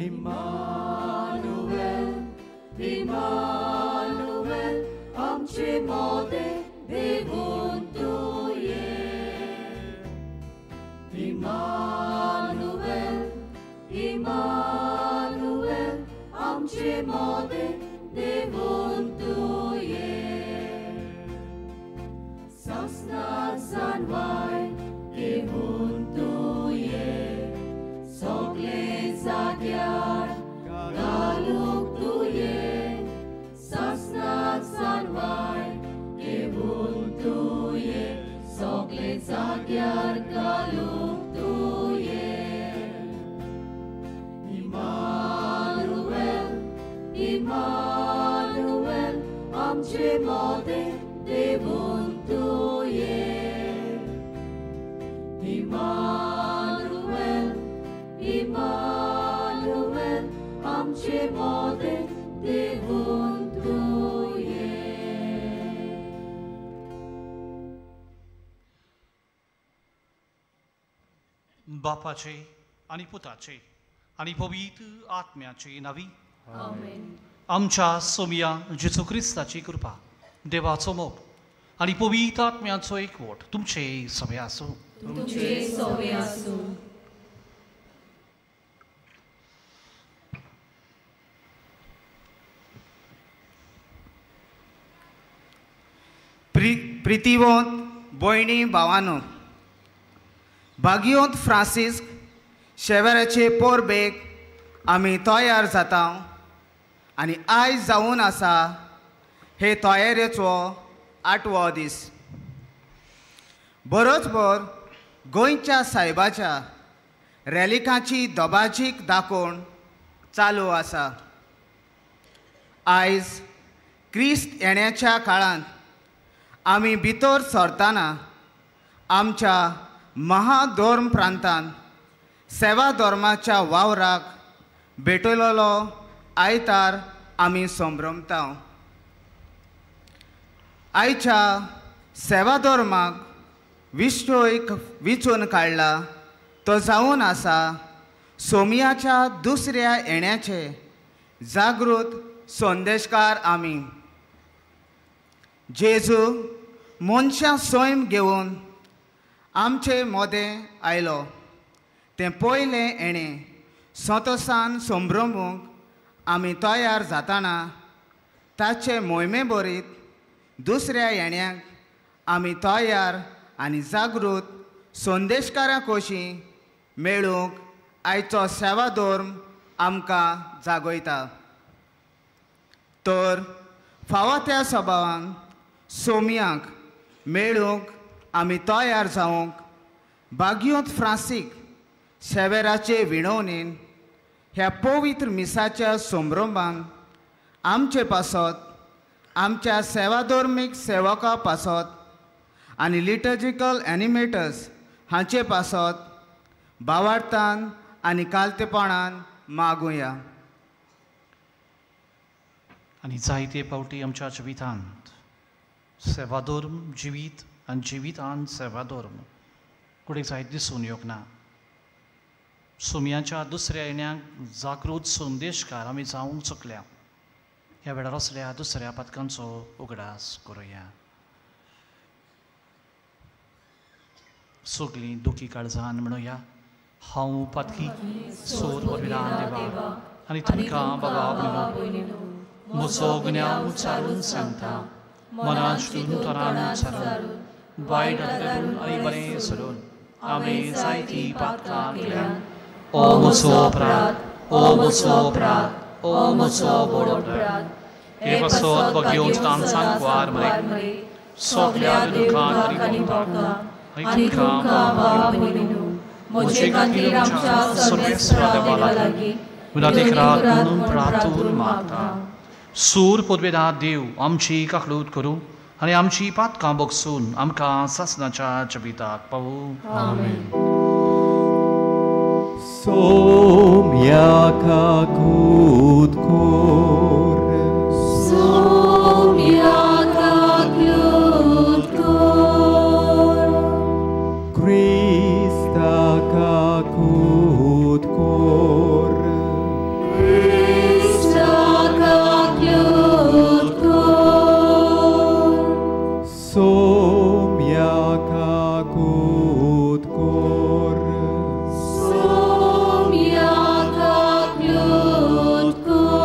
Emmanuel, Emmanuel, आमचे मोदे देवून Tuem. Emmanuel, Emmanuel, आमचे मोदे देवून तुये. सासना सानवाय घेवन तुये, सगळे जाग्यार घालूंक तुये. सासना सानवाय घेवन तुये, सगळे जाग्यार घालूंक तुये. इमानुएल, इमानुएल, आमचे मोदे देवून तुये. इमानुएल, इमानुएल, आमचे मोदे देवून तुये. बापाचे आनी पुताचे आनी पवित्र आत्म्याचे नावी आमेन. आमच्या सोमिया जेजू क्रिस्ताची कृपा, देवाचो मोग आनी पवित्र आत्म्याचो एकवट तुमचे सवे आसूं. तुमचे सवे आसूं. प्रितीवंत भयणी भावानो, भाग्यवंत फ्रांसिस्क शेवेराचे पोरबेक आमी तयार जाता आनी आयज जावन आसा हे तयारेचो आठवो दीस. बरोच बर गोंयच्या सायबाच्या रॅलिकांची दबाजीक दाखोवन चालू आसा. आयज क्रिस्त येण्याच्या काळांत आमी भितर सरतना आमच्या महाधर्म प्रांतान सेवा धर्माच्या वावराक भेटयलेलो आयतार आमी संभ्रमता. आयच्या सेवा धर्माक विश्व विचून काडला तो जावन आसा सोमयाच्या दुसऱ्या येण्याचे जागृत संदेशकार आमी. जेजू मनशां सैम घेवन आमचे मोदें आयलो तें पयलें येणें संतोसान संभ्रमूंक आमी तयार जाताना ताचे मोहिमे बरीत दुसऱ्या येण्याक आमी तयार आनी जागृत संदेशकारां कशी मेळूंक आयचो सेवा धर्म आमकां जागयता. तर फावो त्या सभावान सोमयांक मेळूंक आमी तयार जावंक भाग्यवंत फ्रांसीक शेवेराचे विणवणेन ह्या पवित्र मिसाच्या संभ्रमान आमचे पासत, आमच्या सेवाधर्मीक सेवका पासत आनी लिटर्जिकल एनिमेटर्स हांचे पासत भावार्थान आनी कालतेपणान मागुया. आनी जायते फावटी आमच्या जिवितांत सेवाधर्म जिवीत आनी जिवितांत सेवाधर्म कुडीक जायत दिसून येवंक ना. सोमयाच्या दुसऱ्या येण्याक जागृत संदेशकार आमी जावंक चुकल्या. ह्या वेळार असल्या दुसऱ्या पदकांचो उगडास करुया. सगलीं दुखी काळजान म्हणुया, हांव पातकी सोर वरवीं देवा आनी तुमकां बाबा भयणीनो म्हजो गुन्यांव उच्चारून सांगता, मनान चिंतून तोंडान उच्चारून वायट धरून आनी बरें सोडून हांवें जायतीं पातकां केल्यांत. ओ म्हजो अपराध, ओ म्हजो अपराध, ओ म्हजो व्हड अपराध. हे पासत भगवंतान सांकवार मरे सगल्या दुखांक आनी भोगांक आनी तुमकां बाबा भयणीनो म्हजे खातीर आमच्या सर्वेस्परा देवा लागीं विनातीक रात म्हणून प्रातूर मागता. सूर पुदवेदा देव आमची काकलूत करूं आनी आमची पातकां बगसून आमकां सासणाच्या जिविताक पावूं. आमेन. सोम्या काकूत कोर, सोम्या काकूत कोर, क्रिस्ता काकूत कोर, क्रिस्ता काकूत कोर, सोम्या काकूत कोर, सोम्या काकूत कोर.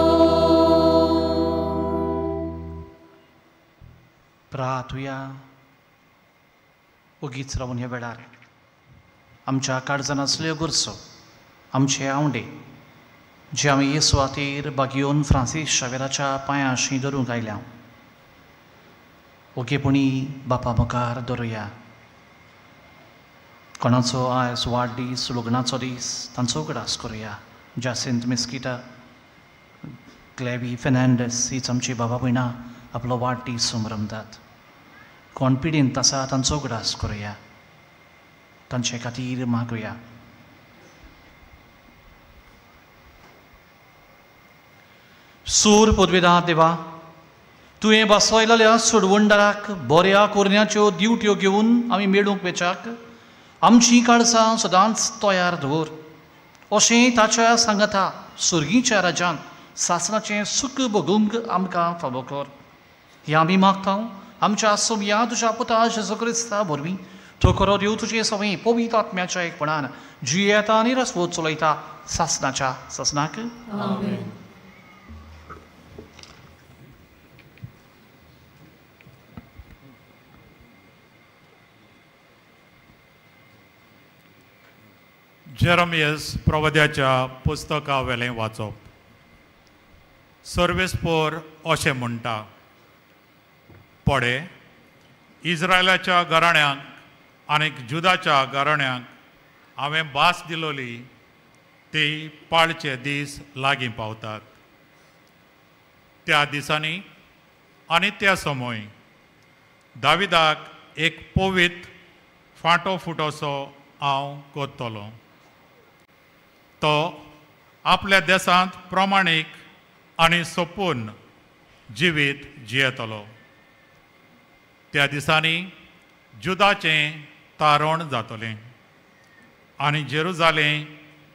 प्रातुया ओगीच रावन ह्या वेळार आमच्या काळजान आसल्यो गरजो, आमचे आवंडे जे आमी हे सुवातेर बागियोन फ्रांसीस शावेराच्या पांयांशी धरूंक आयल्या, ओगेपणी बापा मुखार धरुया. कोणाचो आयज वाडदीस, लग्नाचो दीस, तांचो उगडास करुया. जासिंत मिस्किटा, क्लॅवी फेर्नांडीस हीच आमची बाबा भयणां आपलो वाडदीस समरमतात. कोण पिडेंत आसा तांचो उगडास करुया, तांचे खातीर मागुया. सूर पदवेदा देवा, तुवें बसयलेल्या सोडवणदाराक बऱ्या कोरण्याच्यो दिवट्यो घेवन आमी मेळूंक वेच्याक आमचीं काळजां सदांच तयार दवर. अशें ताच्या सांगता सुर्गीच्या राजान सासणाचें सुख भोगूंक आमकां फावो कर. हें आमी मागता आमच्या सोमया तुज्या पुता जेजू क्रिस्ता वरवीं. तो खरो देव तुजे सवंय पवित्र आत्म्याच्या एकपणान जियेता आनी रसवत चलयता सासणाच्या सासणाक. आमेन. जेरमियस प्रवद्याच्या पुस्तका वेलें वाचप. सर्वेस्पोर अशें म्हणटा, पडे इस्रायलाच्या घराण्यांक आनी जुदाच्या घराण्यांक हांवें भास दिलोली ती पाळचे दीस लागीं पावतात. त्या दिसांनी आनी त्या समय दाविदाक एक पवित्र फांटो फुटोसो हांव करतलो. तो आपल्या देशांत प्रमाणीक आनी सोपून जिवीत जियेतलो. त्या दिसांनी जुदाचें तारण जातलें आनी जेरुजालें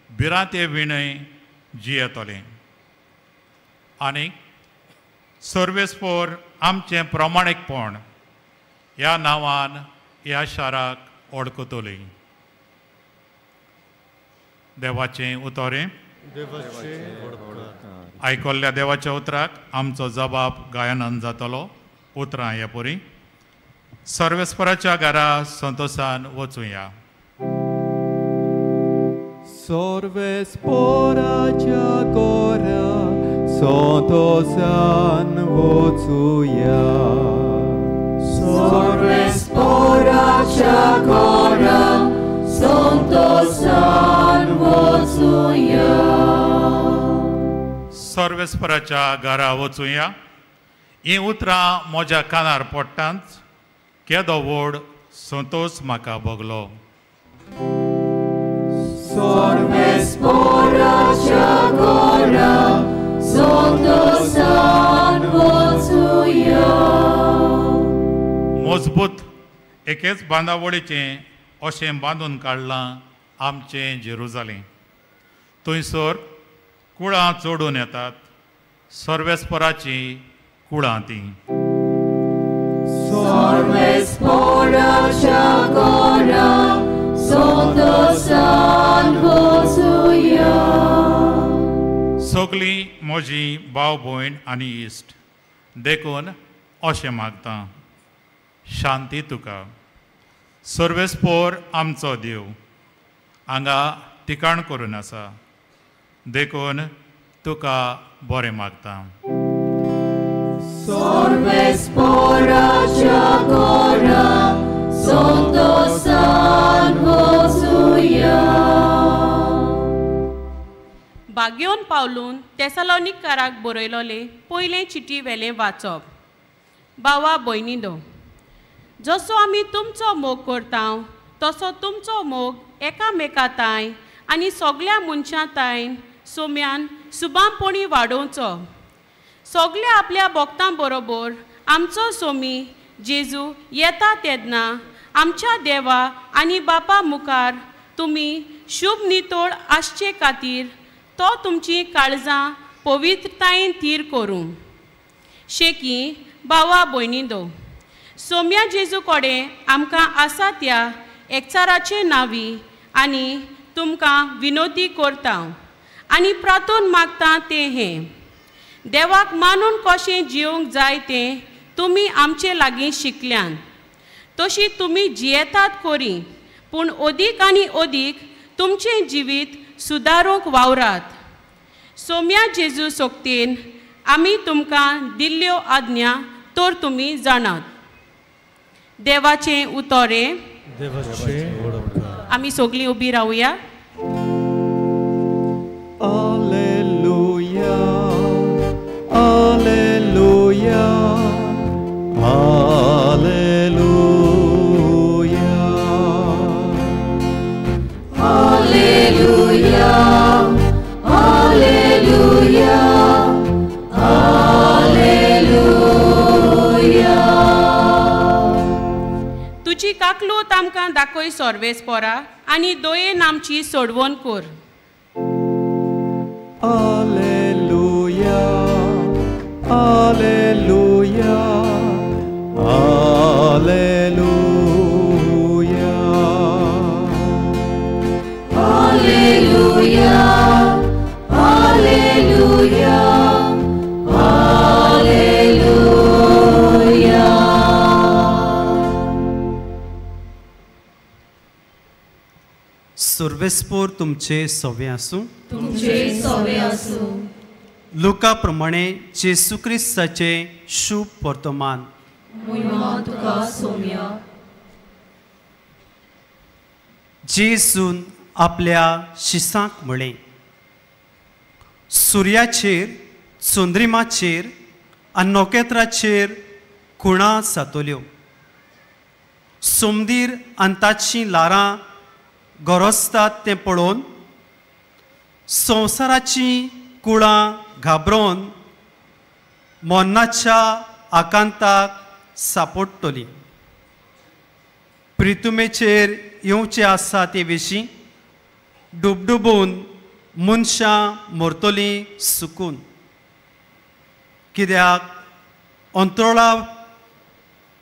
भिरांते विणय जियेतलें. आनी सर्वेस्पोर आमचें प्रमाणीकपण ह्या नांवान ह्या शाराक वळखतली. देवाचें उतरें आयकल्ल्या देवाच्या उतराक आमचो जबाब गायनान जातलो. उतरां ह्या परी सर्वेस्पराच्या घरा संतोशान वचुया. सर्वेस्पराच्या घरा संतोशान वचुया. सर्वेस्पराच्या घरा संतोशान वचुया. सर्वेस्पराच्या घरा वचुया. हीं उतरां म्हज्या कानार पडटांच केदो व्हड संतोश म्हाका भोगलो. सर्वेस्पराच्या घरा संतोशान वचुया. मजबूत एकेच बांदावळीचें अशें बांदून काडलां आमचें जेरुजालें. थंयसर कुळां चडून येतात, सर्वेस्पराचीं कुळां तीं. सर्वेस्पराच्या घरा संतोशान वचुया. सगळीं म्हजी भाव भयण आनी इश्ट, देखून अशें मागता, शांती तुका. सर्वेस्पोर आमचो देव हांगा ठिकाण करून आसा, देखून तुका बरें मागता. सर्वेस्पराच्या घरा संतोशान वचुया. भाग्योन पावलून तेसालोनिकाराक बरयलोले पयले चिटी वेलें वाचप. बावा भयणींनो, जसो आमी तुमचो मोग करता तसो तुमचो मोग एकामेका ताय आनी सगल्या मनशां तायन सोम्यान सुबामपणी वाडोवचो. सगल्या आपल्या भक्तां बरोबर आमचो सोमी जेजू येता तेन्ना आमच्या देवा आनी बापा मुखार तुमी शुभ नितोळ आसचे खातीर तो तुमची काळजां पवित्रतायेन थीर करूं. शेकी बावा भयणींनो, सोम्या जेजू कडेन आमकां आसा त्या एकचाराचे नांवी आनी तुमकां विनोदी करता आनी प्रार्थून मागता तें हें, देवाक मानून कशें जिवंक जाय तें तुमी आमचे लागीं शिकल्यान तशी तुमी जियेतात करी, पूण अदीक आनी अदीक तुमचें जिवीत सुदारूंक वावरात. सोम्या जेजू सोगतेन आमी तुमकां दिल्ल्यो आज्ञा तर तुमी जाणात. देवाचें उतोरें. आमी सगळीं उबी रावया. Alleluia, Alleluia, Alleluia. Alleluia, Alleluia, Alleluia. तुजी काकलूत आमकां दाखय सर्वेस पोरा आनी दोयेन आमची सोडवण कर. Alleluia, Alleluia, Alleluia. Alleluia, Alleluia, Alleluia. सर्वेस्पोर तुमचे सवे आसूं. तुमचे सवे आसूं. लुका प्रमाणे जेसू क्रिस्ताचे शुभ वर्तमान. महिमा तुका सोम्या. जेजून आपल्या शिसांक म्हळें, सुर्याचेर, चंद्रिमाचेर आनी नखेत्राचेर खुणां जातल्यो. सोमदीर आनी ताचीं ल्हारां गरजतात तें पळोवन संवसाराचीं कुळां घाबरोवन मरणाच्या आकांताक सापडटलीं. प्रितुमेचेर येवचें आसा ते विशीं डुबडुबून मनशां मरतलीं सुकून. कित्याक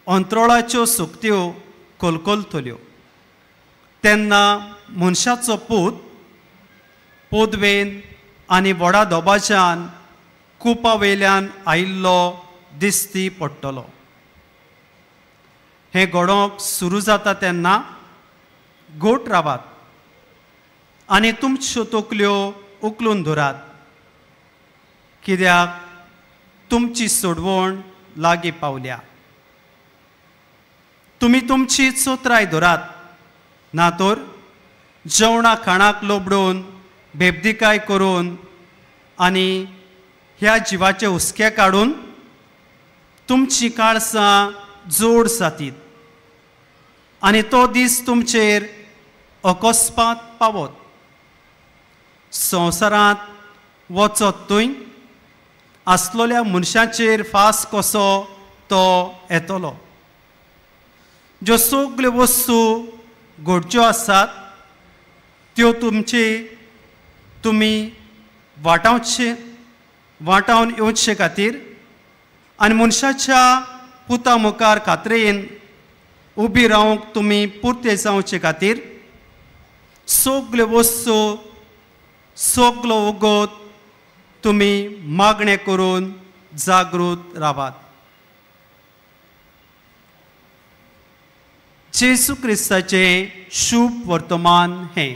अंत्रोळाच्यो सुकत्यो कोलकोलतल्यो. तेन्ना मनशाचो पूत पोदवेन आनी व्हडा दोबाच्यान कुपा वयल्यान आयिल्लो दिसती पडटलो. हें घडोवंक सुरू जाता तेन्ना गोट रावात आनी तुमच्यो तकल्यो उखलून धरात, कित्याक तुमची सोडवण लागीं पावल्या. तुमी तुमची चोत्राय धरात, ना तर जेवणा खाणाक लोबडून बेबदिकाय करून आनी ह्या जिवाचे हुस्के काडून तुमची काळसां जोड जातीत आनी तो दीस तुमचेर अकस्मात पावत. संवसारांत वचत थंय आसलेल्या मनशाचेर फास कसो तो येतलो. ज्यो सगल्यो वस्तू घडच्यो आसात त्यो तुमचे तुमी वाटावन येवचे खातीर आनी मनशाच्या पुता मुखार खात्रेन उबी रावंक तुमी पुरते जावचे खातीर सगल्यो वस्तू सगलो उगोत तुमी मागणें करून जागृत रावात. जेजू क्रिस्ताचें शुभ वर्तमान हें.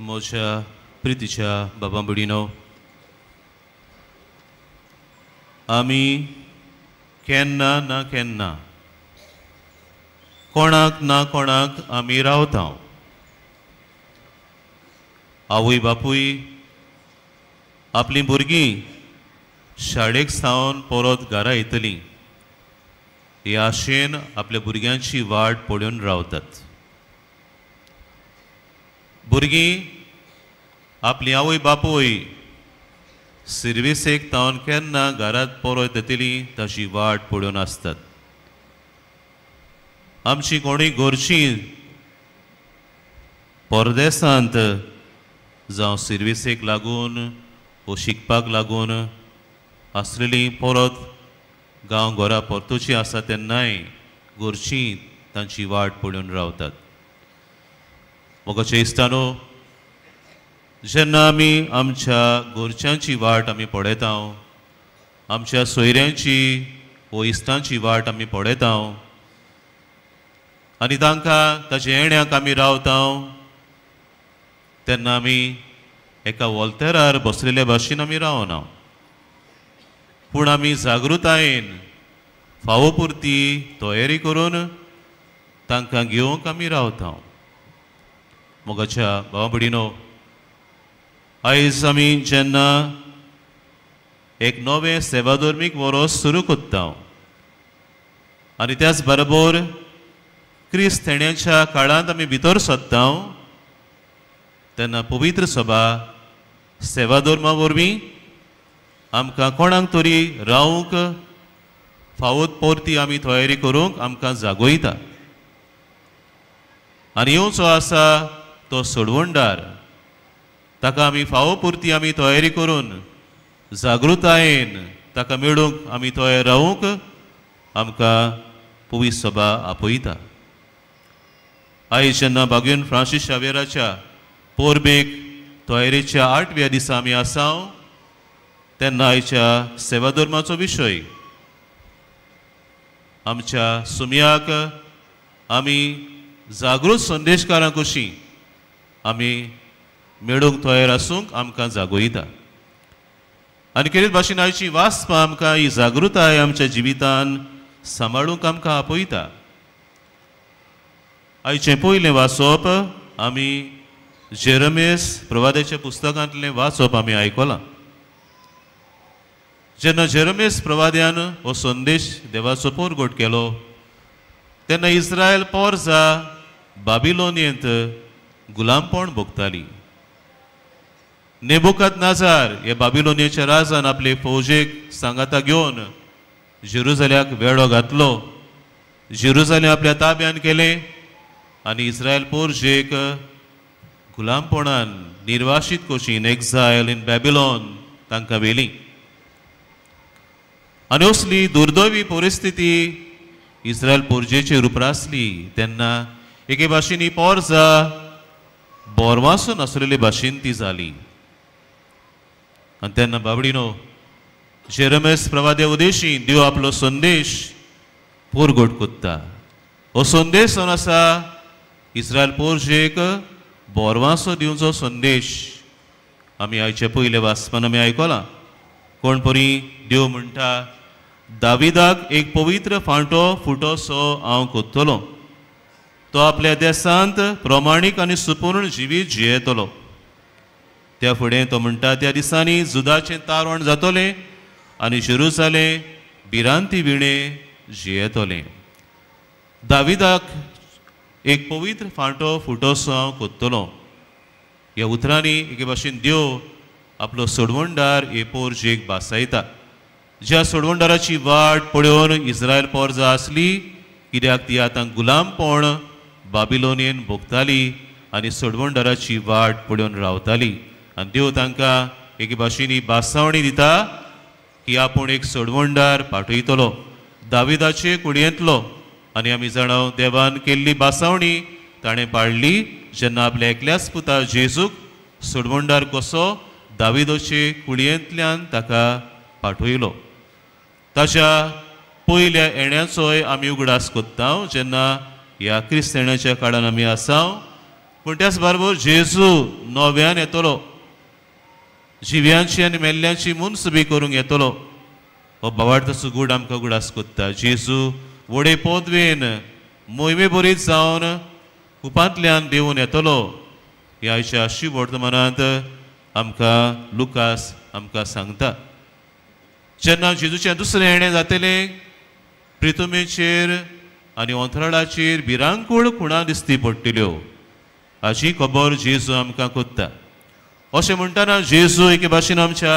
म्हज्या प्रितीच्या बाबा भयणीनो, आमी केन्ना ना केन्ना कोणाक ना कोणाक आमी रावता. आवय बापूय आपलीं भुरगीं शाळेक सावन परत घरा येतलीं हे आशेन आपल्या भुरग्यांची वाट पळोवन रावतात. भुरगीं आपली आवय बापूय सिर्विसेक तावन केन्ना घरांत परत येतली ताची वाट पळोवन आसतात. आमची कोणी घरचीं परदेसांत जावं सिर्विसेक लागून वो शिकपाक लागून आसलेलीं परत गांव घरा परतुची आसा तेन्नाय घरचीं तांची वाट पळोवन रावतात. मोगाचे इश्टानो, जेन्ना आमी आमच्या घरच्यांची वाट आमी पळयता, आमच्या सोयऱ्यांची वो इश्टांची वाट आमी पळयता आनी तांकां ताच्या येण्याक आमी रावता तेन्ना आमी एका वॉल्तेरार बसलेल्या भाशेन आमी रावना, पूण आमी जागृतायेन फावो पुरती तयारी करून तांकां घेवंक आमी रावता. मोगाच्या भावा भयणीनो, आयज आमी जेन्ना एक नवें सेवाधर्मीक वरोस सुरू करता आनी त्याच बरोबर क्रिस्त येण्याच्या काळांत आमी भितर सरता तेन्ना पवित्र सभा सेवाधर्मा वरवीं आमकां कोणाक तरी रावंक फावत परती आमी तयारी करूंक आमकां जागोयता. आनी येवचो आसा तो सोडवणदार, ताका आमी फावो पुरती आमी तयारी करून जागृतायेन ताका मेळूंक आमी तयार रावूंक आमकां पवित्र सभा आपयता. आयज जेन्ना बागेन फ्रांसीस शावेराच्या पोरबेक तयारेच्या 8व्या दिसा आमी आसा तेन्ना आयच्या सेवाधर्माचो विशय आमच्या सुमयाक आमी जागृत संदेशकारां कशी आमी मेळूंक तयार आसूंक आमकां जागोयता. आनी केरीत भाशेन आयची वाचपां आमकां ही जागृताय आमच्या जिवितान सांबाळूंक आमकां आपयता. आयचें पयलें वाचप आमी जेरमेस प्रवादाच्या पुस्तकांतलें वाचप आमी आयकलां. जेन्ना जेरमेस प्रवाद्यान हो संदेश देवाचो पोरगोट केलो तेन्ना इस्रायल पोरजा बाबिलोनियेंत गुलामपण भोगताली. नेबुकदनेझर हे बाबिलोनियेच्या राजान आपले फौजेक सांगाता घेवन जेरुजाल्याक वेळो घातलो. जेरुजालेम आपल्या ताब्यान केलें आनी इस्रायल पोरजेक गुलामपणान निर्वाशीत कोशीन एक्झायल इन बॅबिलॉन तांकां व्हेली. आनी असली दुर्दैवी परिस्थिती इस्रायल पोरजेचेर उप्रासली तेन्ना एके भाशेन ही पोरजा बोरवासून आसलेले भाशेन ती जाली. आनी तेन्ना बाबडीनो जेरमेस प्रवाद्या उदेशी देव आपलो संदेश पोरगोट कोत्ता. हो संदेश जावन आसा इस्रायल पोरजेक बोरवासो दिवचो संदेश. आमी आयचे पयले वाचपान आमी आयकलां कोण परी देव म्हणटा दाविदाक एक पवित्र फांटो फुटोसो हांव कोत्तलो, तो आपल्या देसांत प्रमाणीक आनी सुपूर्ण जिवीत जियेतलो. त्या फुडें तो म्हणटा त्या दिसांनी जुदाचें तारण जातलें आनी जेरुजालें भिरांती विणें जियेतलें. दाविदाक एक पवित्र फांटो फुटोसो हांव कोत्तलो. ह्या उतरांनी एके भाशेन देव आपलो सोडवणदार हे पोरजेक भासायता. ज्या सोडवणदाराची वाट पळोवन इस्रायल पोरजा आसली कित्याक ती आतां गुलामपण बाबिलोनियन भोगताली आनी सोडवणदाराची वाट पळोवन रावताली. आनी देव तांकां एके भाशेन ही भासावणी दिता की आपूण एक सोडवणदार पाठयतलो दाविदाचे कुडयेंतलो. आनी आमी जाणा देवान केल्ली भासावणी ताणें पाळ्ळी जेन्ना आपल्या एकल्याच पुता जेजूक सोडवणदार कसो दाविदाचे कुडयेंतल्यान ताका पाठयलो. ताच्या पयल्या येण्याचोय आमी उगडास कोत्ता जेन्ना ह्या क्रिस्तांवाच्या काळान आमी आसा पूण त्याच बरोबर जेजू नव्यान येतलो, जिव्यांची आनी मेल्ल्यांची मुनसबी करूंक येतलो. हो भावार्थाचो गूढ आमकां उगडास कोत्ता. जेजू व्हडे पदवेन मोहिमे बरीत जावन कुपांतल्यान देंवून येतलो ह्या आयच्या शिव वर्तमानांत आमकां लुकास आमकां सांगता. जेन्ना जेजूचें दुसरें येणें जातलें, प्रितुमेचेर आनी अंतराळाचेर भिरांकूळ खुणां दिसती पडटल्यो हाची खबर जेजू आमकां कोत्ता. अशें म्हणटना जेजू एके भाशेन आमच्या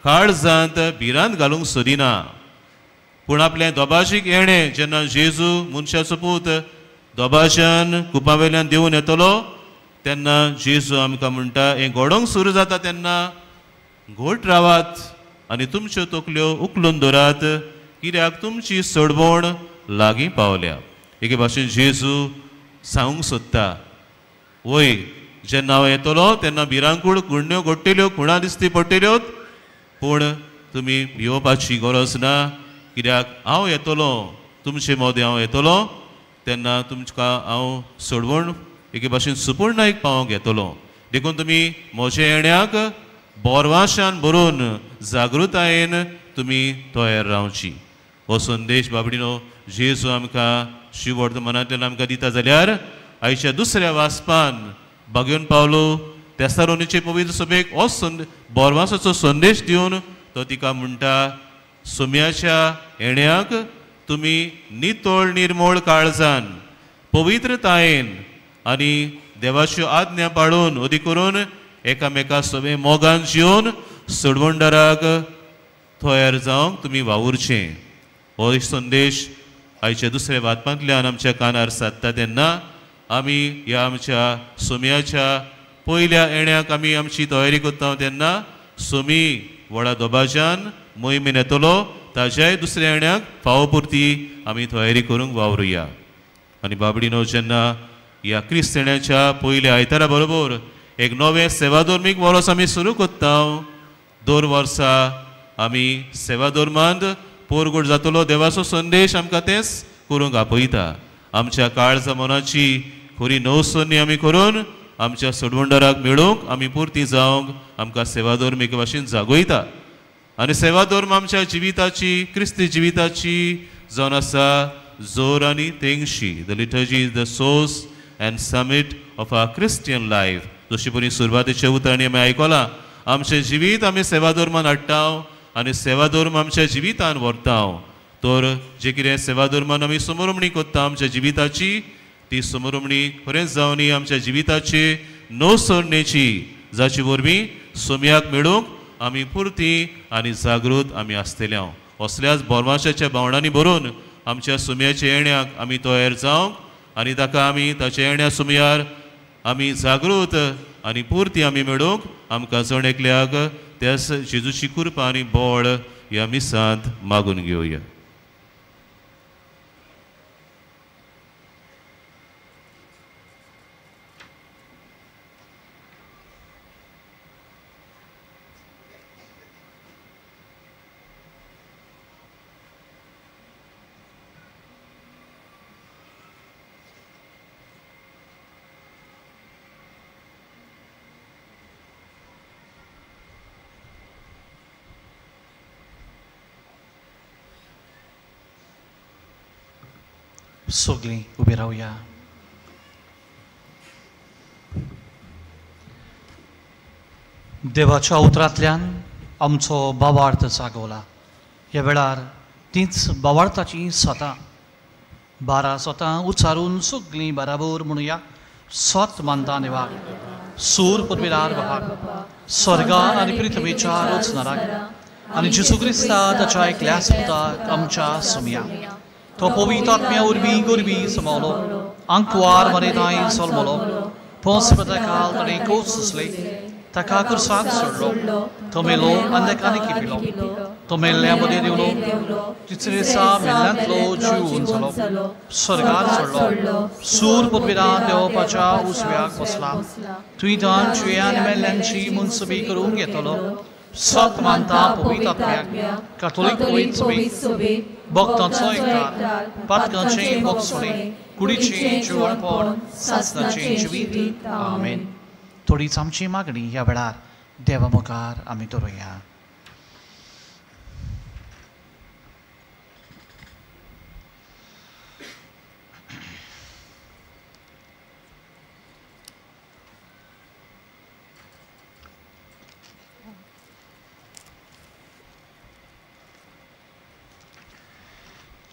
काळजांत भिरांत घालूंक सोदिना, पूण आपलें दोबाजीक येणें जेन्ना जेजू मनशाचो पूत दोबाज्यान कुपा वयल्यान देंवून येतलो तेन्ना जेजू आमकां म्हणटा, हें घडोवंक सुरू जाता तेन्ना घोट रावात आनी तुमच्यो तकल्यो उखलून दवरात, कित्याक तुमची सोडवण लागीं पावल्या. एके भाशेन जेजू सांगूंक सोदता, वय जेन्ना हांव येतलो तेन्ना भिरांकूळ गुण्ण्यो घडटल्यो, खुणां दिसती पडटल्यो, पूण तुमी भिवपाची गरज ना, कित्याक हांव येतलो, तुमचे मदें हांव येतलो तेन्ना तुमकां हांव सोडवण एके भाशेन सुपूर्णायक पावोवंक येतलो. देखून तुमी म्हज्या येण्याक बोरवाशान भरून जागृतायेन तुमी तयार रावची. हो संदेश बाबडीनो जेजू आमकां शिव वर्तमानांतल्यान आमकां दिता. जाल्यार आयच्या दुसऱ्या वाचपान बागेवन पावलो तेसारोनीचे पवित्र सभेक हो बोरवासाचो संदेश दिवन तो तिका म्हणटा, सोम्याच्या येण्याक तुमी नितळ निर्मळ काळजान पवित्रतायेन आनी देवाच्यो आज्ञा पाळून अदी करून एकामेका सगळे मोगान जिवन सोडवणदाराक तयार जावंक तुमी वावुरचें. हो संदेश आयच्या दुसऱ्या वाचपांतल्यान आमच्या कानार सादता तेन्ना आमी ह्या आमच्या सोम्याच्या पयल्या येण्याक आमी आमची तयारी करता तेन्ना सोमी व्हडा दोबाज्यान मोहिमेन येतलो ताज्याय दुसऱ्या येण्याक फावो पुरती आमी तयारी करूंक वावरुया. आनी बाबडीनो जेन्ना ह्या क्रिस्त येण्याच्या पयल्या आयतारा बरोबर एक नवें सेवाधर्मीक वर्स आमी सुरू करता, दर वर्सा आमी सेवाधर्मांत पोरगोड जातलो देवाचो संदेश आमकां तेंच करूंक आपयता. आमच्या काळजा मनाची खरी नवसन्नी आमी करून आमच्या सोडवणदाराक मेळूंक आमी पुरती जावंक आमकां सेवाधर्म एके भाशेन जागयता. आनी सेवाधर्म आमच्या जिविताची, क्रिस्ती जिविताची जावन आसा जोर आनी तेंगशी. The liturgy is the source and summit of our Christian life. जशी परी सुरवातेच्या उतरांनी आमी आयकलां, आमचें जिवीत आमी सेवाधर्मान हाडटा आनी सेवाधर्म आमच्या जिवितान व्हरता. तर जे कितें सेवाधर्मान आमी समरमणी करता आमच्या जिविताची, ती समरमणी खरेंच जावनी आमच्या जिविताची नवसरणेची, जाचे वरवीं सोम्याक मेळूंक आमी पुरती आनी जागृत आमी आसतले. असल्याच बोरवाशाच्या भावणांनी भरून आमच्या सोम्याच्या येण्याक आमी तयार जावंक आनी ताका आमी ताच्या येण्या सुमयार आमी जागृत आनी पुरती आमी मेळूंक आमकां जण एकल्याक त्याच जेजूची कृपा आनी बळ ह्या मिसांत मागून घेवया. सगळीं उबी रावया. देवाच्या उतरांतल्यान आमचो भावार्थ जागवला. ह्या वेळार तींच भावार्थाचीं सतां 12 सतां उच्चारून सगळीं बराबर म्हणुया. सत मानता देवाक, सूर पदवीदार बापाक, स्वर्गा आनी पृथ्वीच्या रचणाराक आनी जेजू क्रिस्ता ताच्या एकल्याच पुताक आमच्या सोमया, तो पवित्र आत्म्या वरवीं गोरवी समावलो, आंकवार मरेताय जल्मलो, पोंस काल ताणें कोच सोंसले, ताका कुर्साक सोडलो, तो मेलो आनी ताका किपिलो, तो मेल्ल्या मदें देंवलो, तिसरे दिसा मेल्ल्यांतलो जिवन जालो, स्वर्गार चडलो, सूर पदवीदार देवपाच्या उजव्याक बसला, थंय तान जिव्या आनी मेल्ल्यांची मुनसबी करूंक येतलो. सत मानता पवित्र आत्म्याक, कातोलीक पवित्र सभेक, भक्तांचो एकठार, पातकांचें भोगसणें, कुडीचें जिवणपण, सासणाचें जिवीत. आमेन. थोडीच आमची मागणी ह्या वेळार देवा मुखार आमी दवरुया.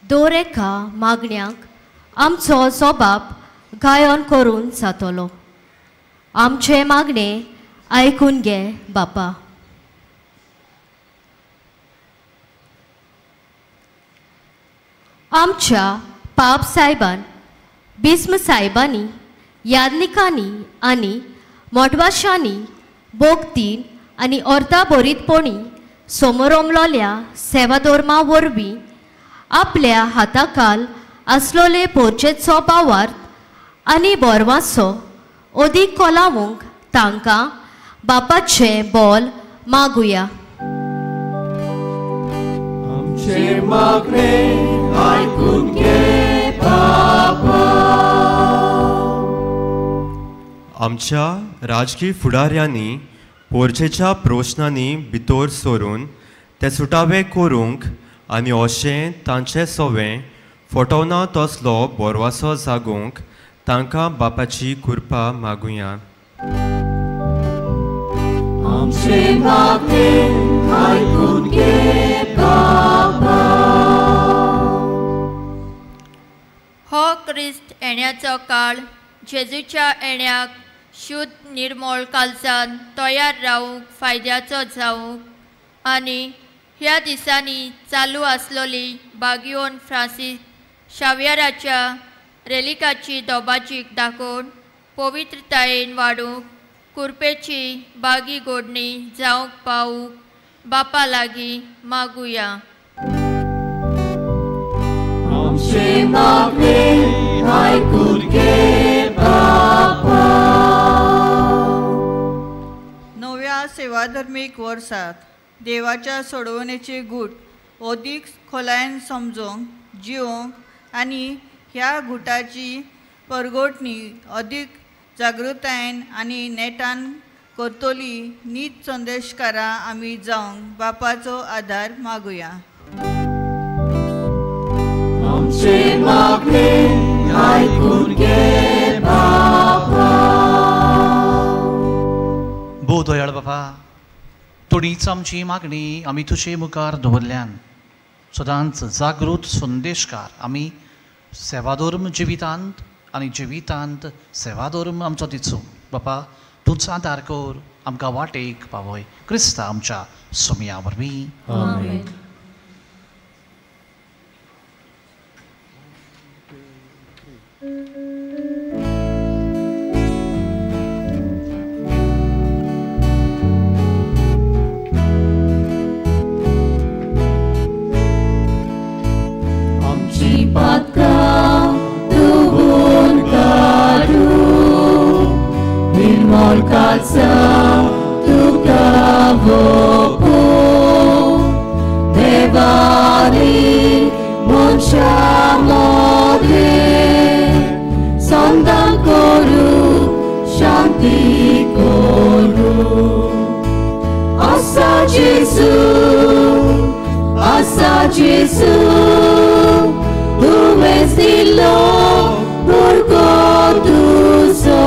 दर एका मागण्याक आमचो सोबाप गायन करून जातलो. आमचे मागणे आयकून घे बापा. आमच्या पाप सायबान, बिस्म सायबांनी, यादनिकांनी आनी मोटवाशांनी भोगतीन आनी अर्दा बरीतपणी समोरमलोल्या सेवाधर्मा वरवीं आपल्या हाताखाल आसलोले पोर्चेचो पावार्थ आनी बोरवाचो अदीक कोलावूंक तांकां बापाचें बोल मागुया. आमचें मागणें आयकून घे बापा. आमच्या राजकीय फुडाऱ्यांनी पोर्चेच्या प्रश्नांनी भितर सरून ते सुटावे करूंक आनी अशें तांचें सवें फटोवना तसलो बोरवासो जागोवंक तांकां बापाची कृपा मागुया. आमचें मागणें आयकून घे बापा. हो क्रिस्त येण्याचो काळ जेजूच्या येण्याक शुद्ध निर्मळ कालसान तयार रावूंक फायद्याचो जावंक आनी ह्या दिसांनी चालू आसलोली बागियोन फ्रांसीस शाव्याराच्या रेलिकाची दोबाजीक दाखोवन पवित्रतायेन वाडूंक कुरपेची बागी गोडणी जावंक पावूंक बापा लागीं मागुया. आमचें मागणें आयकून घे बापा. नव्या सेवाधर्मीक वर्सात देवाच्या सोडवणेचे गूट अदीक खोलायेन समजूंक जिवोवंक आनी ह्या गुटाची परगोटणी अदीक जागृतायेन आनी नेटान करतली नीत संदेशकारां आमी जावंक बापाचो आदार मागुया. आमचें मागणें आयकून घे बापा. भोव दयाळ बापा, थोडीच आमची मागणी आमी तुजे मुखार दवरल्यान सदांच जागृत संदेशकार आमी सेवाधर्म जिवितांत आनी जिवितांत सेवाधर्म आमचो दिसूं. बापा तूंच आदार कर, आमकां वाटेक पावय. क्रिस्ता आमच्या सोमया वरवीं. आमेन. पातकां धुवून काडूं, निर्मळ काळजां तुका ओंपूं, देवानी मनशां मदें संदां करूं, शांती करूं. आसा जेजू, आसा जेजू, तुवेंच दिलो भुरगो तुजो.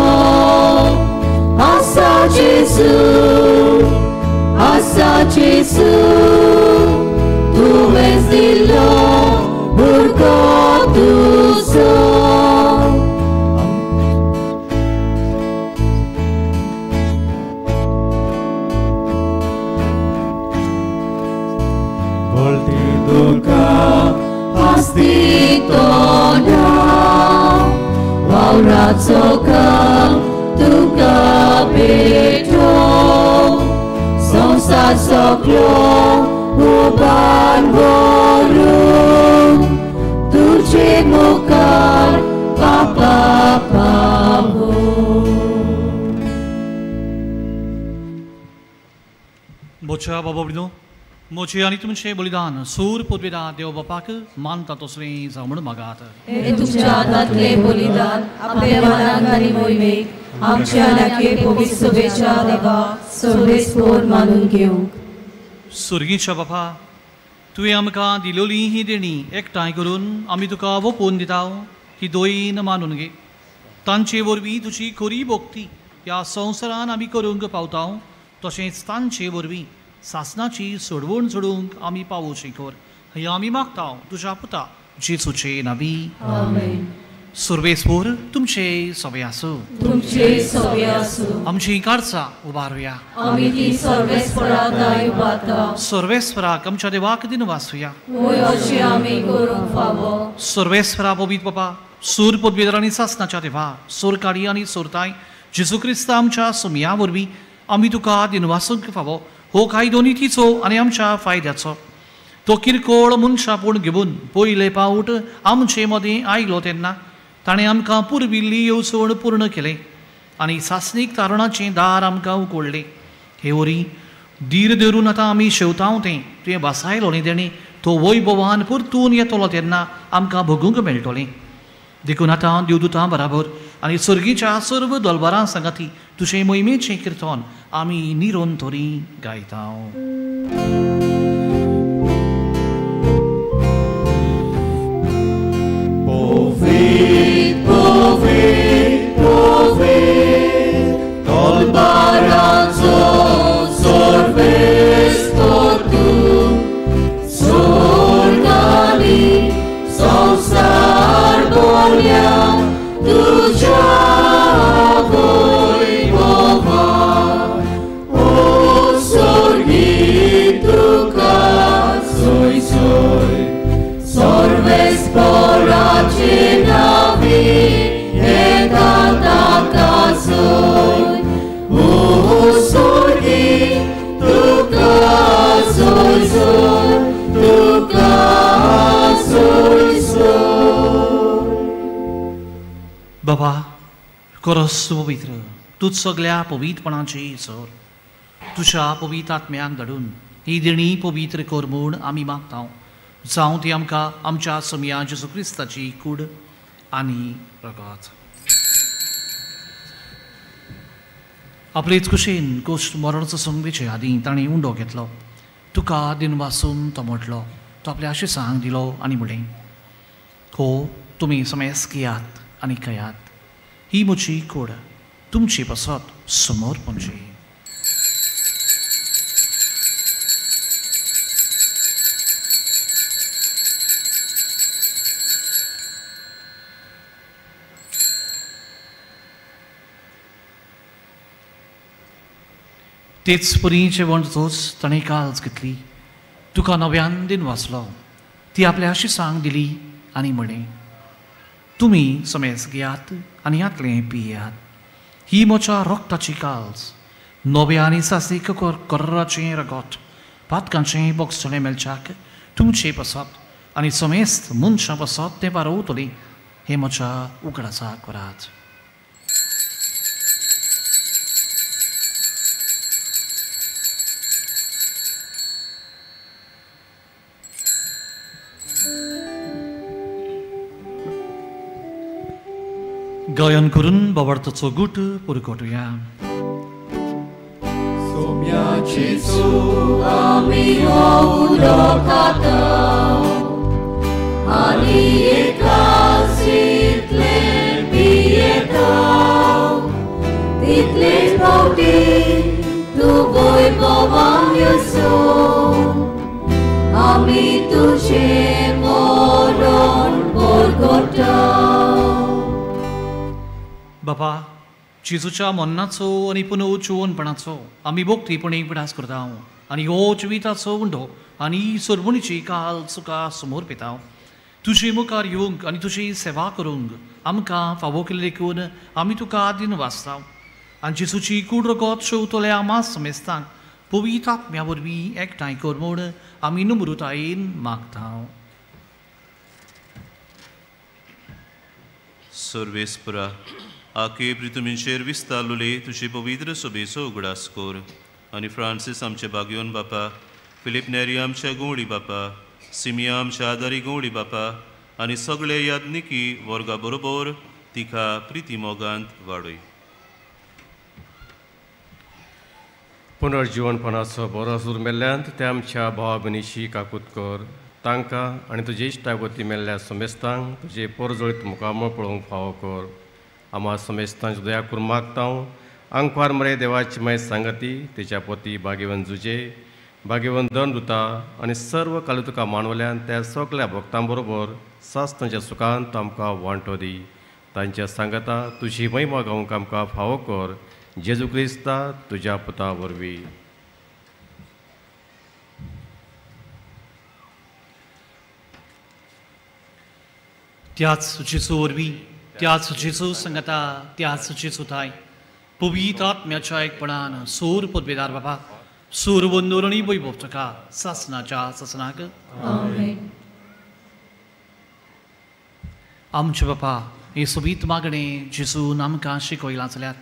आसा जेजू, आसा जेजू, तुवेंच दिलो भुरगो तुजो. Volti तुका आस्तितोना वावराचो काम तुका भेटो, संवसार सगळो उबार व्हरूंक तुजे मुखार बापा पावूं. देवाच्या बाबा भयणीनो, म्हजें आनी तुमचें बलिदान सूर पुदवेदा देव बापाक मानता तसलें जावं म्हूण मागात. हे तुमच्या हातांतलें बलिदान आपल्या मनाक आनी मोहिमेक आमच्या आनी पवित्र सभेच्या देवा सर्वेस्पोर मानून घेवंक. सुर्गीच्या बापा, तुवें आमकां दिलोली ही देणी एकठांय करून आमी तुका वोपून दिता, ही दोयीन मानून घे. तांचे वरवीं तुजी खरी भक्ती ह्या संवसारान आमी करूंक पावता, तशेंच तांचे वरवीं सासनाची सोडवण सोडूंक आमी पावोवची कर, हें आमी मागता तुज्या पुता जेजूचे नांवी. आमेन. सर्वेस्पोर तुमचे सवे आसूं. तुमचे सवे आसूं. आमची काळजां उबारुया. आमी ती सर्वेस्परा दाय उबारता. सर्वेस्पराक आमच्या देवाक दिनवासुया. होय, अशें आमी करूंक फावो. सर्वेस्परा पवित्र बाबा, सूर पदवेदार आनी सासनाच्या देवा, सोरकाडी आनी सोरताय जेजू क्रिस्ता आमच्या सुमया वरवीं आमी तुका दिनवासूंक फावो. हो कायदो नितीचो आनी आमच्या फायद्याचो. तो किरकोळ मनशापूण घेवन पयले पावट आमचे मदीं आयलो तेन्ना ताणें आमकां पुर्विल्ली येवजण पूर्ण केलें आनी सासणीक तारणाचें दार आमकां उगडलें. हे वरी धीर धरून आतां आमी शेवतांव तें तुवें वासायलो न्ही तेणें तो वैभवान परतून येतलो तेन्ना आमकां भोगूंक मेळटलें. देखून आतां देवदूतां बराबर आनी सर्गीच्या सर्व दलबारां सांगाती तुजें मोहिमेचें किर्तन आमी निरंतरी गायता. बाबा, करस पवित्र तूं सगल्या पवित्रपणाची सर, तुज्या पवित्र आत्म्याक धाडून ही देणी पवित्र कर म्हूण आमी मागता. जावं ती आमकां आमच्या समया जेजू क्रिस्ताची कूड आनी रगत. आपलेच कुशीन कोश्ट मरणाचो संगवेचे आदीं ताणें उंडो घेतलो, तुका दिनवासून तो म्हटलो, तो आपल्या आशिसांक दिलो आनी म्हणलें, हो तुमी समेस घेयात आनी खायात, ही म्हजी कूड तुमची पासत समोर पणजी. तेच परी जेवण जातकच ताणें काल्स घेतली, तुका नव्यान दिन वाचलो, ती आपल्या आशिसांक दिली आनी म्हणलें, तुमी समेज घेयात आनी ह्यांतलें पियात, ही म्हज्या रोगताची काल्स, नव्या आनी सासीक कर्राचें रगत, पातकांचें बोगसणें मेळच्याक तुमचे पासत आनी समेस्त मनशां पासत तें पारवतलें, हें म्हज्या उगडासा करात. गायन करून बाबार्थाचो गुट पुरकोटुया. आमी हो उलो खाता आनी एकासीतले पियेता, तितलेच फावटी तूं वैभवान येसो, आमी तुजें मरण परगटा. बाबा, जेजूच्या मरणाचो आनी पुनर्जिवनपणाचो आमी भोक्तीपणी पिडास करता आनी हो जिविताचो उंडो आनी सोडवणीची काल तुका समोर पिता. तुजे मुखार येवंक आनी तुजी सेवा करूंक आमकां फावो केल्ले देखून आमी तुका दिन वाचता आनी जेजूची कूड रगत शेवतल्या आमा समेस्तांक पवित्र आत्म्या वरवीं एकठांय कर म्हूण आमी नम्रतायेन मागता. सर्वेस्परा, आखे पृथ्वीचेर विस्तारलेले तुजे पवित्र सभेचो उगडास कर आनी फ्रांसीस आमचे बागयोन बापा, फिलीप नेरी आमचे गवळी बापा, सिमिया आमच्या आदारी गवळी बापा आनी सगळे याज्ञिकी वर्गा बरोबर तिका प्रिती मोगांत वाडय. पुनर्जिवनपणाचो बरो सूर मेल्ल्यान त्या आमच्या भावा भयणीशी काकूत कर. तांकां आनी तुजे इश्टागोती मेल्ल्या समेस्तांक तुजे पोरजोळीत मुखामळ पळोवंक फावो कर. आमा समेस्तांची दया करून मागता. आंकवार मरे देवाची माय सांगती तेच्या पोती भाग्यवंत जुजे भाग्यवंत दंडुता आनी सर्व कालू तुका मानवल्यान त्या सगल्या भक्तां बरोबर सास तांच्या सुखान तूं आमकां वांटो दी. तांच्या सांगता तुजी महिमा गावंक आमकां फावो कर. जेजू क्रिस्ता तुज्या पुता वरवीं. त्याच जेजू वरवीं, त्याच जेजू संगता, त्याच जेजू थाय पवित्र आत्म्याच्या एकपणान सूर पदवेदार बाबा सूर वंदूर आनी वैभव तुका सासनाच्या सासनाक. आमचे बापा हे सोबीत मागणें जेजून आमकां शिकयलां जाल्यार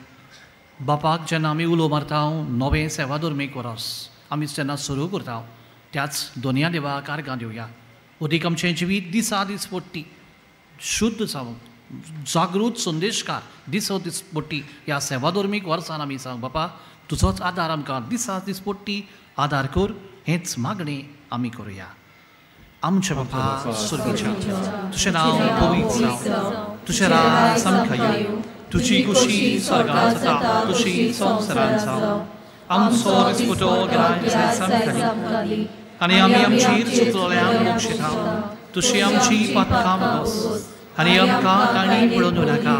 बापाक जेन्ना आमी उलो मारता नवें सेवा धर्मीक वरस आमी जेन्ना सुरू करता त्याच दोनया देवाक आर्गां दिवया. अदीक आमचें जिवीत दिसा दीस पडटी शुद्ध जावं जागृत संदेशकार दिसो दीस पडटी ह्या सेवा धर्मीक वर्सान आमी सांग बापा तुजोच आदार आमकां दिसा दीस पडटी आदार कर. हेंच मागणें आमी करुया. आमच्या बापा सुर्गीच्या तुजें नांव पवित्र जावं, तुजें राज आमकां येवं, तुजी खुशी स्वर्गांत जाता तशी संवसारांत जावं. आमचो दिसपटो गिरायक आमकां दी आनी आमी आमची चुकलोल्यांक बक्षिता तशी आमची पातकां बस आनी आमकां तांणी पळोवन नाका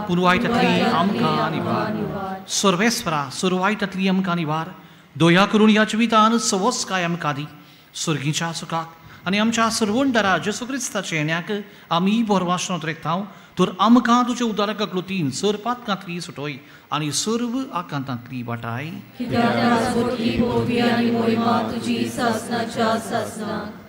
पूण वायटांतली आमकां निवार. सर्वेस्वरा सुरवायटांतली आमकां निवार. दया करून ह्या जिवितान सवस्काय आमकां दी सुर्गीच्या सुखाक आनी आमच्या सर्वंडरा जेजू क्रिस्ताच्या येण्याक आमी बरवासनत रेखता. तर आमकां तुजे उदारक कृतीन सर पातकांतली सुटोय आनी सर्व आकांतांतली वाटाय.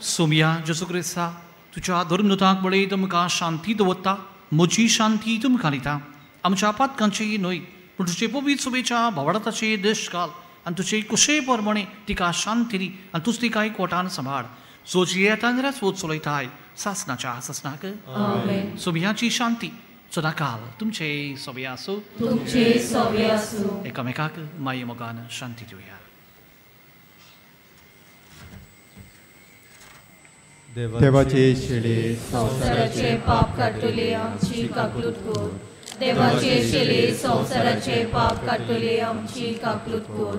सोमया जेजू क्रिस्ता तुज्या धर्मदूतांक पळय तुमकां शांती दवरता, म्हजी शांती तुमकां दिता. आमच्या पातकांची न्हय पूण तुजे पवित्र सुबेच्या भावार्थाचे देश घाल आनी तुजे कुशे प्रमाणे तिका शांती दी आनी तूच तिका एकवटान सांबाळ. जो जियेता सोद चलयताय सासनाच्या सासनाक. सोबियाची शांती सदाकाल तुमचे सोबे आसूं, तुमचे सोबे आसूं. एकामेकाक माये मोगान शांती दिवया. देवाचे शेले संवसाराचे पाप काडटले आमची काकलूत कर. देवाचे शेले संवसाराचे पाप काडटले आमची काकलूत कर.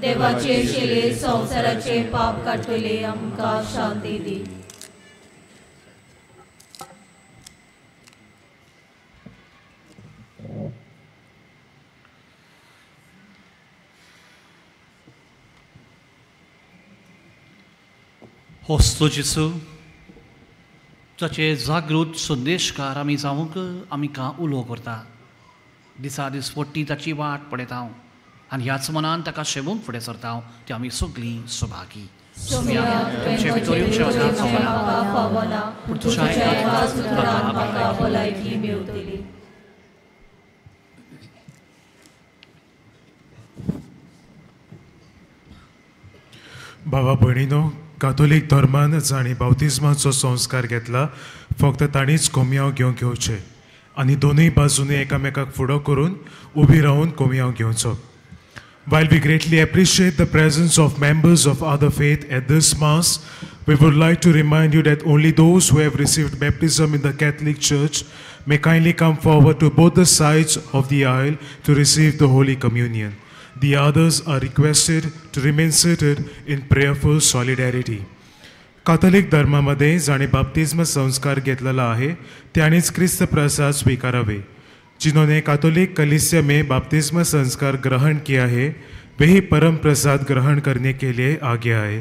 देवाचे शेले संवसाराचे पाप काडटले आमकां शांती दी. होस्तो जेजू जाचे जागृत संदेशकार आमी जावंक आमकां उलो करता. दिसा दीस पडटी ताची वाट पळयता हांव आनी ह्याच मनान ताका शेवूंक फुडें सरता हांव. ती आमी सगळीं सभागी. तुमचे भितर येवचें वता पूण तुज्या एकाच उतरान म्हाका भलायकी मेळटली. बाबा भयणीनो, कातोलीक धर्मान जांणी बाप्तिज्माचो संस्कार घेतला फक्त तांणीच कोमयांव घेवंक येवचें आनी दोनूय बाजूनी एकामेकाक फुडो करून उबी रावन कोमयांव घेवचो. While we greatly appreciate the presence of members of other faith at this Mass, we would like to remind you that only those who have received baptism in the Catholic Church may kindly come forward to both the sides of the aisle to receive the Holy Communion. The others are requested to remain seated in prayerful solidarity. Catholic धर्मामध्ये जाणे बाप्तिज्म संस्कार घेतलेला आहे त्यांनीच क्रिस्त प्रसाद स्वीकारावे. जिन्होंने Catholic कलीसिया में बाप्तिज्म संस्कार ग्रहण किया है वे ही परम प्रसाद ग्रहण करने के लिए आगे आए.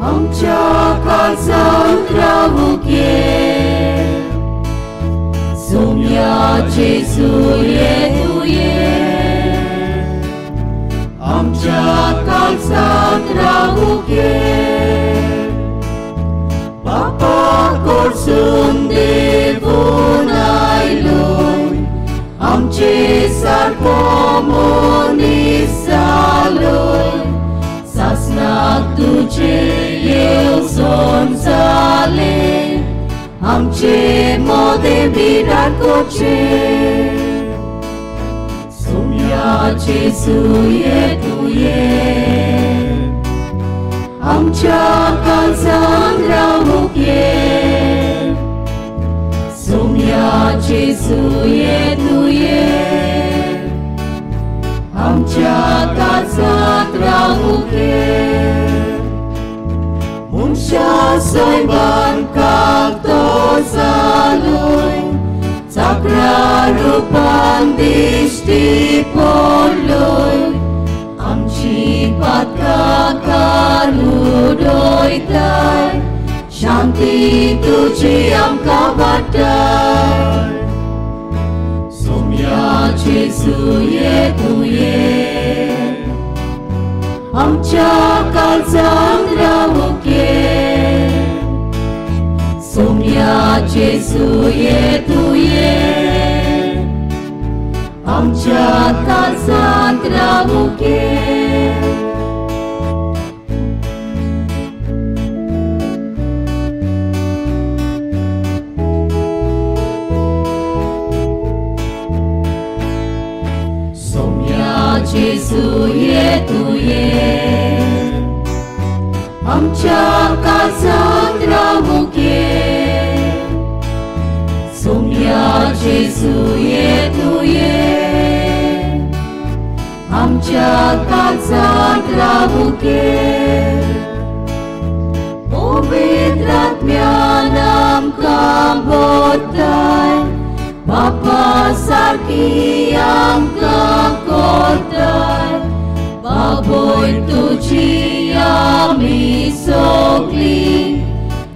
आमच्या काळजांत रावूंक ये. सोम्या जेजू ये तुये आमच्या काळजांत रावूंक ये. बापा कडसून देवून आयलोय आमचे सारको मनीस जालोय. सासणाक तुजे येवजण जालें आमचे मोदें विराट करचें. सोम्या जेजू ये तुये आमच्या काळजांत रावूंक ये. सोम्या जेजू ये तुये आमच्या काळजांत रावूंक ये. मनशा सैमान कागदो जालोय चाकरा रुपान दिश्टी पडलोय. आमची पातकां काडून उडयताय शांती तुजी आमकां वाडटाय. सोम्या जेजू ये तुये आमच्या काळजांत रावूंक ये. सोम्या जेजू ये तुये आमच्या काळजांत रावूंक ये. सोम्या जेजू ये तुये आमच्या काळजांत रावूंक ये. सोम्या जेजू ये तुये आमच्या काळजांत रावूंक ये. पवित्र आत्म्यान आमकां बोताय बापा सारकी आमकां करताय. बाबोय तुजी आमी सगळीं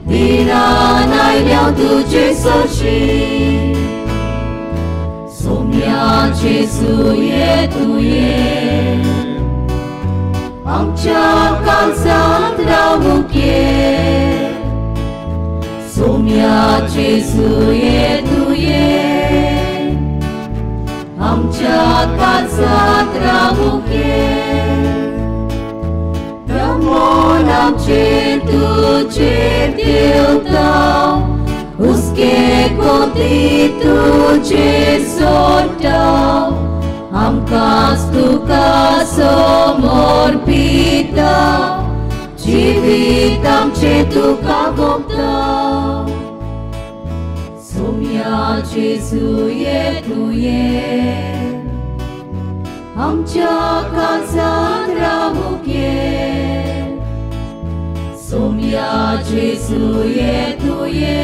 धिरान आयल्या तुजे सरशीं. सोम्या जेजू ये तुये आमच्या काळजांत रावूंक ये. सोम्या जेजू ये तुये आमच्या काळजांत रावूंक ये. मन आमचें तुजेर देवता हुस्के कोती तुजेर सोडटा. आमकांच तुका समर्पिता जिवीत आमचें तुका गोपता. सोम्या जेजू ये तुये आमच्या काळजांत रावूंक ये. सोम्या जेजू ये तुये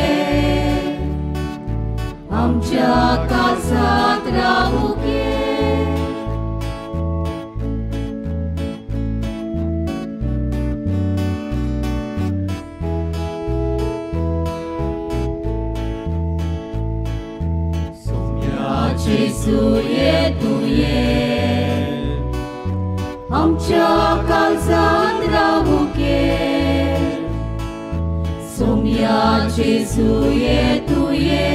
आमच्या काळजांत रावूंक ये. सोम्या जेजू ये तुये आमच्या काळजांत रावूंक ये. सोम्या जेजू ये तुये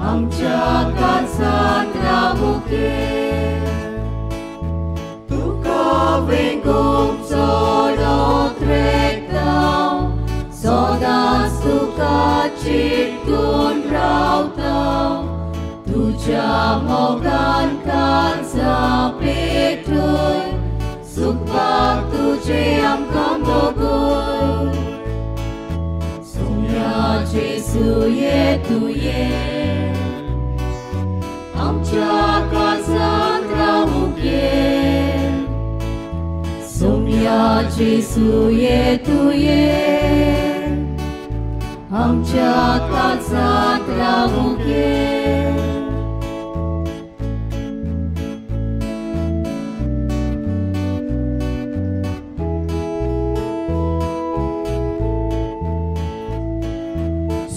आमच्या काळजांत रावूंक ये. तुका वेंगोवंक चडत रेखता सदांच तुका चिटकून रावता. तुज्या मोगान काळजां पेटय सुखपाक तुजें आमकां मोगय. सोम्या जेजू ये तुये आमच्या काळजांत रावूंक ये. सोम्या जेजू ये तुये आमच्या काळजांत रावूंक ये.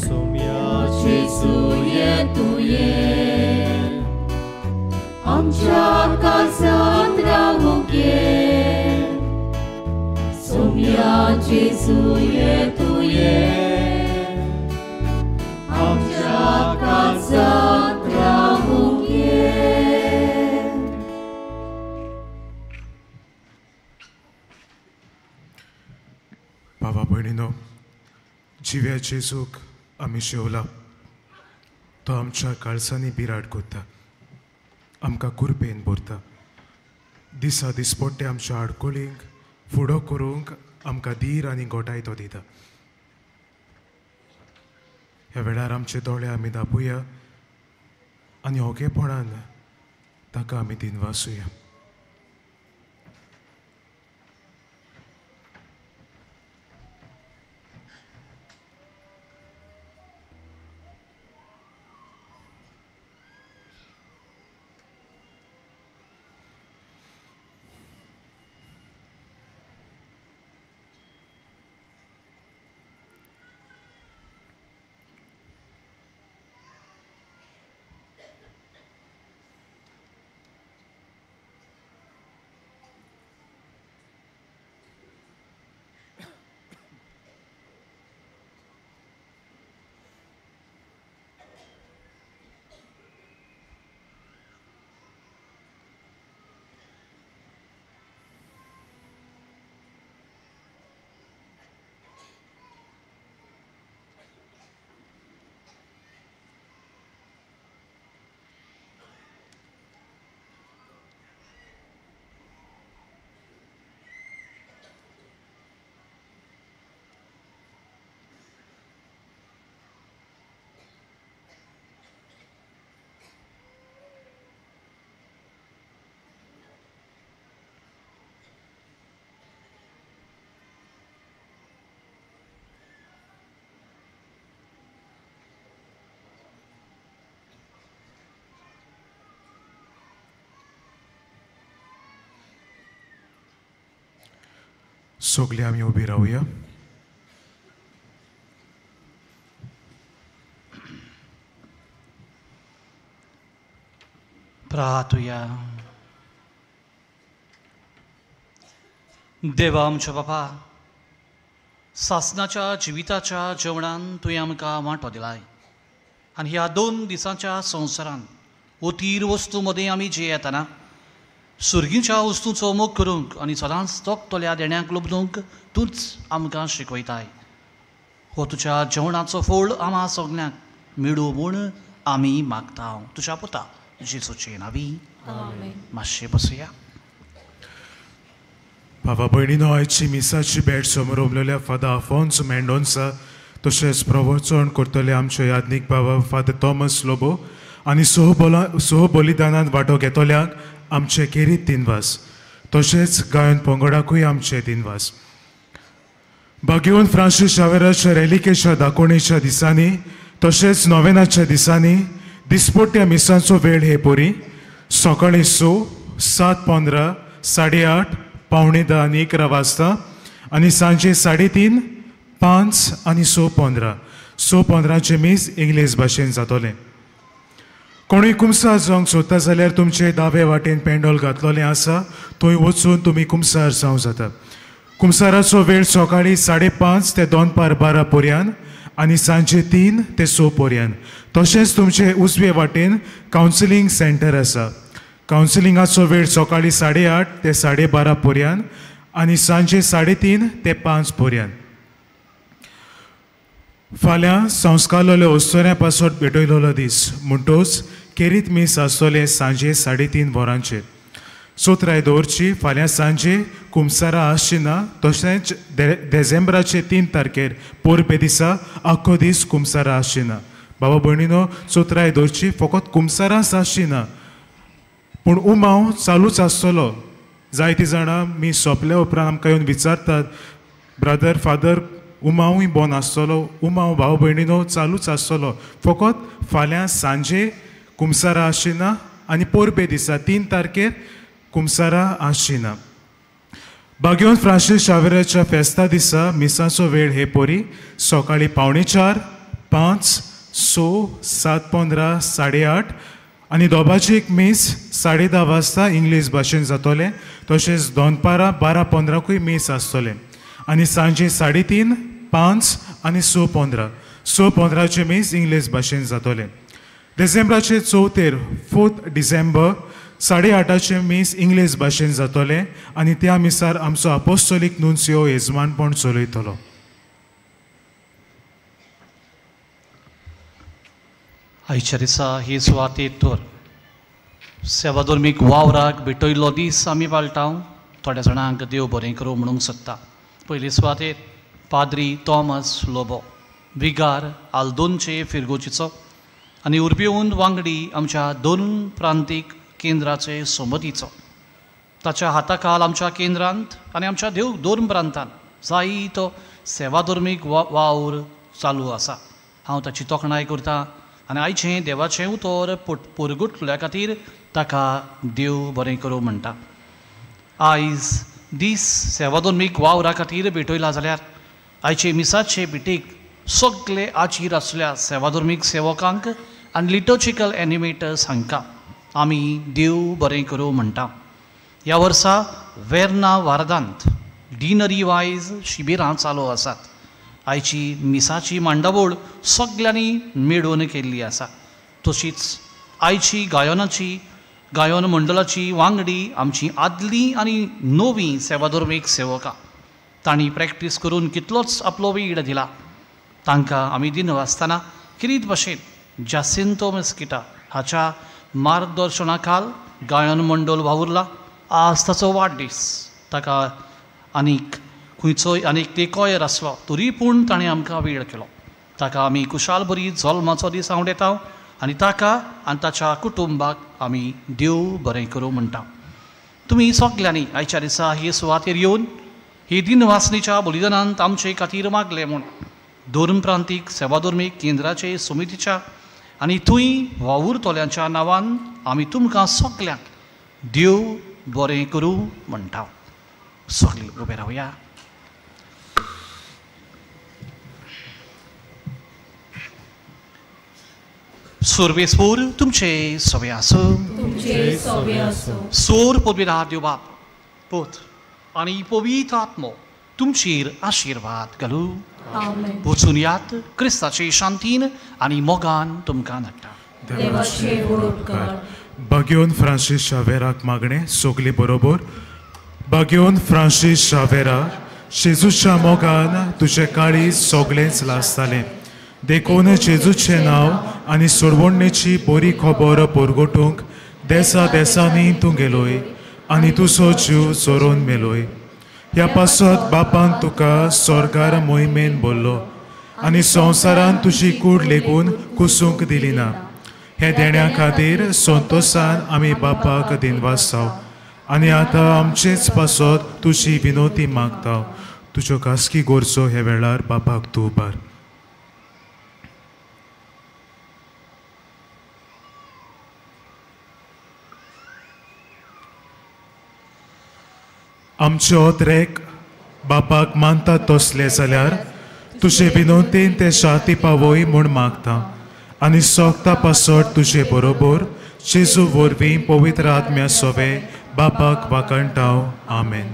सोम्या जेजू ये जेजू ये तूं ये, आमच्या काळजांत रावूंक ये. भावा भयणीनो, जिव्या जेजूक आमी शेवला, तो आमच्या काळजांनी बिराड करता, आमकां कुरपेन भरता. दिसा दिसपट्टे आमच्या आडकोळींक फुडो करूंक आमकां धीर आनी गोटाय तो दिता. ह्या वेळार आमचे दोळे आमी दापुया आनी ओगेपणान ताका आमी दिनवासुया. सगळे आमी उबी रावया. प्रार्थुया. देवा आमच्या बापा, सासनाच्या जिविताच्या जेवणान तुवें आमकां वांटो दिलाय आनी ह्या 2 दिसांच्या संवसारान अतीर वस्तू मदें आमी जियेतना सुर्गीच्या वस्तूचो मोग करूंक आनी सदांच तोखतल्या देण्याक लुबदूंक तूंच आमकां शिकयताय. हो तुज्या जेवणाचो फोळ आमा सगल्यांक मेळूं म्हूण आमी मागता तुज्या पुता जेजूचे नांवी. मातशें बसया. भावा भयणीनो, आयची मिसाची भेट समोर फादर आफोन्स मेंडोन्सा तशेंच प्रवचन करतले आमचे याज्ञीक बाबा फादर थॉमस लोबो आनी सह बलिदानांत वांटो घेतल्यांक आमचे खेरीत दिनवास, तशेंच गायन पंगडाकूय आमचे दिनवास. बागेवन फ्रांसीस शावेराच्या रेलिकेच्या दाकोणेच्या दिसांनी तशेंच नोवेनाच्या दिसांनी दिसपट्ट्या मिसांचो वेळ हे परी सकाळीं 6, 7:15, 8:30, 9:45 आनी 11 वाजता आनी सांजे 3:30, 5 आनी 6:15. 6:15 मीस इंग्लीश भाशेन जातलें. कोणूय कुमसार जावंक सोदता जाल्यार तुमचे दावे वाटेन पेंडोल घातलेलें आसा, थंय वचून तुमी कुमसार जावं जाता. कुमसाराचो वेळ सकाळीं 5:30 ते 11:45 पर्यंत आनी सांजे 3 ते 6 पर्यंत. तशेंच तुमचे उजवे वाटेन कावन्सिलींग सेंटर आसा. कावन्सिलिंगाचो वेळ सकाळीं 8:30 ते 12:30 पर्यंत आनी सांजे 3:30 ते 5 पर्यंत. फाल्यां संस्कारलेल्या ओस्तोऱ्या पासत भेटयलेलो दीस म्हणटोच केरीत मीस आसतलें सांजे 3:30 वरांचेर. सोत्राय दवरची फाल्यां सांजे कुमसारा आसची ना. तशेंच देसेंबराचे 3 तारखेर पोरबे दिसा आख्खो दीस कुमसारा आसची ना. बाबा भयणीनो, चोत्राय दवरची फकत कुमसारांच आसची ना, पूण उमाव चालूच आसतलो. जायतीं जाणां मी सोंपल्या उपरांत आमकां येवन विचारतात, ब्रदर फादर उमावूय बंद आसतलो? उमाव भाव भयणीनो चालूच आसतलो, फकत फाल्यां सांजे कुमसारा आसची ना आनी पोरबे दिसा 3 तारखेर कुमसारा आसची ना. बागेवन फ्रांसीस शावेराच्या फेस्ता दिसा मिसाचो वेळ हे परी सकाळीं 3:45, 5, 6, 7:15, 8:30 आनी दोबाची एक मीस 10:30 वाजता इंग्लीश भाशेन जातलें. तशेंच दनपारां 12:15 मीस आसतलें. आनी सांजे 3:30, 5 आनी 6:15. 6:15 मीस इंग्लीश भाशेन जातलें. डिसेंबराचे चवथेर 4 डिसेंबर 8:30 मीस इंग्लीश भाशेन जातलें आनी त्या मिसार आमचो अपोस्टोलीक नुन्सियो येजमानपण चलयतलो. आयच्या दिसा ही सुवातेर तर सेवाधर्मीक वावराक भेटयल्लो दीस आमी पाळटा. थोड्या जाणांक देव बरें करूं म्हणूंक सोदता. पयले सुवातेर पाद्री थॉमस लोबो, विगार आल्दोनचे फिरगोचीचो आनी उर्बेवन वांगडी आमच्या दोन प्रांतीक केंद्राचे सोमतीचो. ताच्या हाताखाल आमच्या केंद्रांत आनी आमच्या देव दोन प्रांतांत जायतो सेवाधर्मीक वावर चालू आसा. हांव ताची तोखणाय करता आनी आयचें देवाचें उतर पोरगुटल्या खातीर ताका देव बरें करूं म्हणटा. आयज दीस सेवाधर्मीक वावरा खातीर भेटयला जाल्यार आयचे मिसाचे भेटीक सगळे आचीर आसल्या सेवाधर्मीक सेवकांक आनी लिटर्जिकल एनिमेटर्स हांकां आमी देव बरें करूं म्हणटा. ह्या वर्सा वेर्ना वार्दांत डिनरी वायज शिबिरां चालू आसात. आयची मिसाची मांडावळ सगल्यांनी मेळोवन केल्ली आसा. तशीच आयची गायनाची गायन मंडळाची वांगडी आमची आदली आनी नवी सेवाधर्मीक सेवकां तांणी प्रॅक्टीस करून कितलोच आपलो वेळ दिला. तांकां आमी दिनवासतना किरीत भाशेन जासिंतो मेस्किटा हाच्या मार्गदर्शना खाल गायन मंडळ वावुरला. आज ताचो वाडदीस. ताका आनीक खंयचोय आनीक तेकोयर आसलो तरी पूण ताणें आमकां वेळ केलो. ताका आमी कुशाल बरी जल्माचो दीस आवडयता आनी ताका आनी ताच्या कुटुंबाक आमी देव बरें करूं म्हणटा. तुमी सगल्यांनी आयच्या दिसा हे सुवातेर येवन ही दिनवासनीच्या बलिदानांत आमचे खातीर मागलें म्हूण धर्म प्रांतीक सेवाधर्मीक केंद्राचे समितीच्या आनी थंय वावुरतल्यांच्या नांवान आमी तुमकां सगल्यांक देव बरें करूं म्हणटा. सगळीं उबें रावया. सर्वेस्पोर तुमचे सवे आसूं. सोर पवित्र देव बाप पोत आनी पवित्र आत्मो तुमचेर आशिर्वाद घालूं. वचून यात क्रिस्ताचे शांतीन आनी मोगान तुमकां धाडटा. बाग्योन फ्रांसीस शावेराक मागणें सगली बरोबर. बाग्योन फ्रांसीस शावेरा, जेजूच्या मोगान तुजें काळीज सगळेंच लासतालें, देखून जेजूचें नांव आनी सोडवणेची बरी खबर परगटूंक देसा देसांनी तूं गेलोय आनी तुजो जीव चोरून मेलोय. ह्या पासत बापान तुका स्वर्गार मोहिमेन बोल्लो आनी संवसारान तुजी कूड लेगून कुसूंक दिली ना. हे देण्या खातीर संतोसान आमी बापाक दिनवासाव आनी आतां आमचेच पासत तुजी विनोती मागता. तुज्यो खासगी गरजो हे वेळार बापाक तूं उबार. आमचे ओतरेक बापाक मानता तसले जाल्यार तुजे विनोतीन ते शाती पावय म्हूण मागता आनी सोगता पासत तुजे बरोबर जेजू वरवीं पवित्र आत्म्या सोवे बापाक वाकणटाव. आमेन.